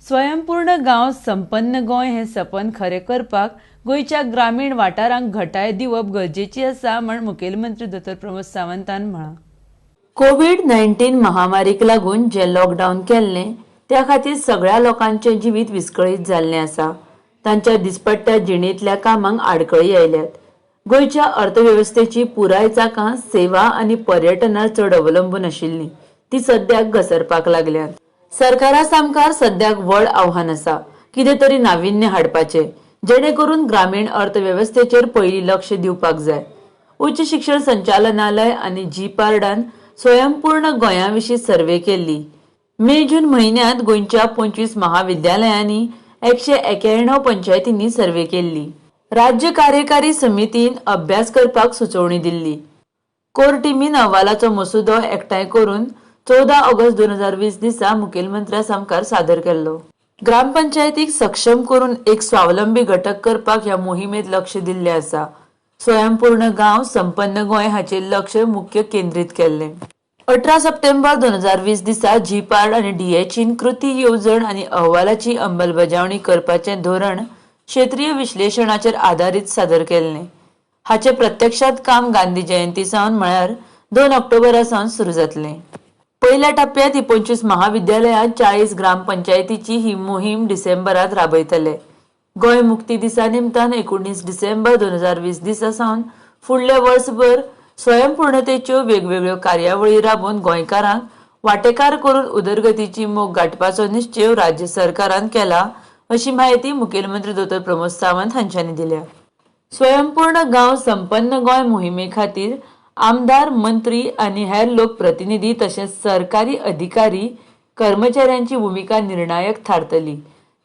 स्वयंपूर्ण गांव संपन्न गोंय हें सपन खरें करपाक गोंयच्या ग्रामीण वाठारांक घटाय दिवप गरजेची आसा म्हण मुखेलमंत्री दोतोर प्रमोद सावंतान म्हळां. कोवीड 19 महामारीक लागून जें लॉकडावन केल्लें त्या खातीर सगळ्या लोकांचें जिवीत विस्कळीत जाल्लें आसा. तांच्या दिसपट्ट्या जिणेंतल्या कामांक आडखळी आयल्यात. गोंयच्या अर्थवेवस्थेची पुराय चाकां सेवा आनी पर्यटनार चड अवलंबून आशिल्लीं, ती सद्याक घसरपाक लागल्यांत. सरकारा सामकार सद्याक व्हड आव्हान आसा, कितें तरी नाविन्य हाडपाचें, जेणे करून ग्रामीण अर्थवेवस्थेचेर पयलीं लक्ष दिवपाक जाय. उच्च शिक्षण संचालनालय आनी जीपार्डान स्वयंपूर्ण गोंया विशीं सर्वे केल्ली. मे जून म्हयन्यांत गोंयच्या 25 महाविद्यालयांनी 191 पंचायतींनी सर्वे केल्ली. राज्य कार्यकारी समितीन अभ्यास करपाक सुचोवणी दिल्ली. कोर टिमीन अहवालाचो मसुदो एकठांय करून 14 ऑगस्ट 2020 दिसा मुखेलमंत्र्या सामकार सादर केल्लो. ग्रामपंचायतीक सक्षम करून एक स्वावलंबी घटक करपाक ह्या मोहिमेत लक्ष दिल्लें आसा. स्वयंपूर्ण गांव संपन्न गोंय हाचेर लक्ष मुख्य केंद्रीत केल्लें. 18 सप्टेंबर 2020 दिसा जीपार्ड आनी डीएचईन कृती येवजण आनी अहवालाची अंमलबजावणी करपाचें धोरण क्षेत्रीय विश्लेशणाचेर आदारीत सादर केल्लें. हाचें प्रत्यक्षात काम गांधी जयंती सावन, म्हळ्यार 2 ऑक्टोबरा सावन सुरू जातलें. पयल्या टप्प्यात ही 25 महाविद्यालयांत 40 ग्रामपंचायतीची ही मोहीम डिसेंबरात राबयतले. गोंय मुक्ती दिसा निमतान 19 डिसेंबर 2020 दिसा सावन फुडल्या वर्सभर स्वयंपूर्णतेच्यो वेगवेगळ्यो कार्यावळी राबोवन गोंयकारांक वांटेकार करून उदरगतीची मोख गांठपाचो निश्चेव राज्य सरकारान केला, अशी म्हायती मुखेलमंत्री दोतोर प्रमोद सावंत हांच्यांनी दिल्या. स्वयंपूर्ण गांव संपन्न गोंय मोहिमे खातीर आमदार, मंत्री आनी हेर लोकप्रतिनिधी तशेंच सरकारी अधिकारी कर्मचाऱ्यांची भुमिका निर्णायक थारतली.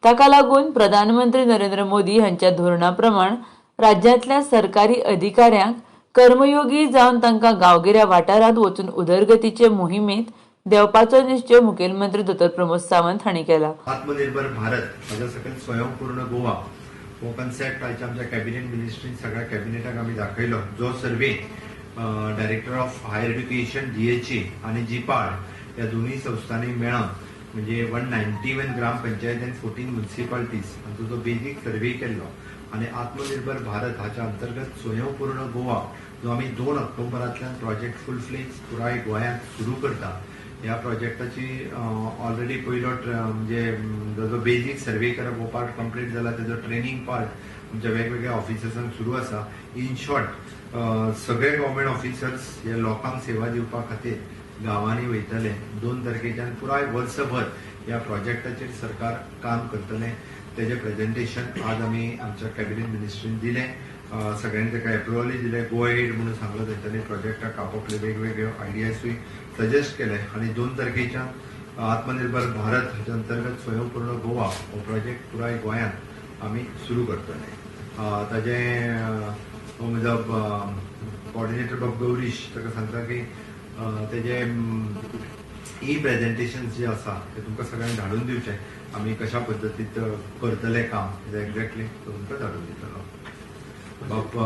ताका लागून प्रधानमंत्री नरेंद्र मोदी हांच्या धोरणा प्रमाण राज्यांतल्या सरकारी अधिकाऱ्यांक कर्मयोगी जावन तांकां गांवगिऱ्या वाठारांत वचून उदरगतीचे मोहिमेंत देंवपाचो निश्चेव मुखेलमंत्री दोतोर प्रमोद सावंत हांणी केला. आत्मनिर्भर भारत हाज्या सकयल स्वयंपूर्ण गोवा हो कन्सेप्ट आयच्या आमच्या कॅबिनेट मिनिस्ट्रीन सगळ्या कॅबिनेटाक आमी दाखयलो. जो survey Director of Higher Education, DHE आनी जीपार्ड ह्या दोन्ही संस्थांनी मेळून, म्हणजे 191 ग्रामपंचायत आनी 14 म्युन्सिपालिटीज हांचो जो बेजीक सर्वे केल्लो आनी आत्मनिर्भर भारत हाच्या अंतर्गत स्वयंपूर्ण गोवा जो आमी 2 ऑक्टोबरांतल्यान प्रोजेक्ट फुल फ्लेज पुराय गोंयांत सुरू करता. ह्या प्रोजेक्टाची ऑलरेडी पयलो म्हणजे जो बेजीक सर्वे करप हो पार्ट कंप्लीट जाला. तेजो ट्रेनिंग पार्ट आमच्या वेगवेगळ्या ऑफिसर्सांक सुरू आसा. इन शॉर्ट, सगळे गव्हर्मेंट ऑफिसर्स हे लोकांक सेवा दिवपा खातीर गांवांनी वयतले. 2 तारखेच्यान पुराय वर्सभर ह्या प्रोजेक्टाचेर सरकार काम करतलें. तेजें प्रेझेंटेशन आज आमी आमच्या कॅबिनेट मिनिस्ट्रीन दिलें. सगळ्यांनी ताका एप्रुवलूय दिलें. गो अहेड म्हणून सांगलो तेंच्यांनी. प्रोजेक्टाक आपापले वेगवेगळे आयडियासूय सजेस्ट केले आनी 2 तारखेच्यान आत्मनिर्भर भारत हाच्या अंतर्गत स्वयंपूर्ण गोवा हो प्रोजेक्ट पुराय गोंयांत आमी सुरू करतले. ताजें म्हजो कॉर्डिनेटर बाब गौरीश ताका सांगता की तेजे ई प्रेझेंटेशन जे आसा ते तुमकां सगळ्यांक धाडून दिवचें. आमी कशा पद्दतीत करतले काम एक्झॅक्टली तो तुमकां धाडून दितलो बाब.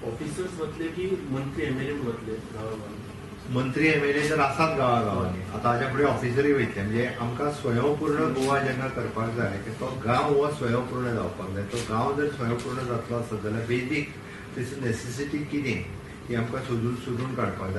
ऑफिसर्स वतले की मंत्री, एमएलए वतले गांवागांवांनी? मंत्री, एमएलए तर आसात गांवागांवांनी. आतां हाज्या फुडें ऑफिसरूय वयतले. म्हणजे आमकां स्वयंपूर्ण गोवा जेन्ना करपाक जाय की तो गांव हो स्वयंपूर्ण जावपाक जाय. तो गांव जर स्वयंपूर्ण जातलो आसत जाल्यार बेजीक तेची नेसेसिटी कितें ती आमकां सोदून सोदून काडपाक जाय.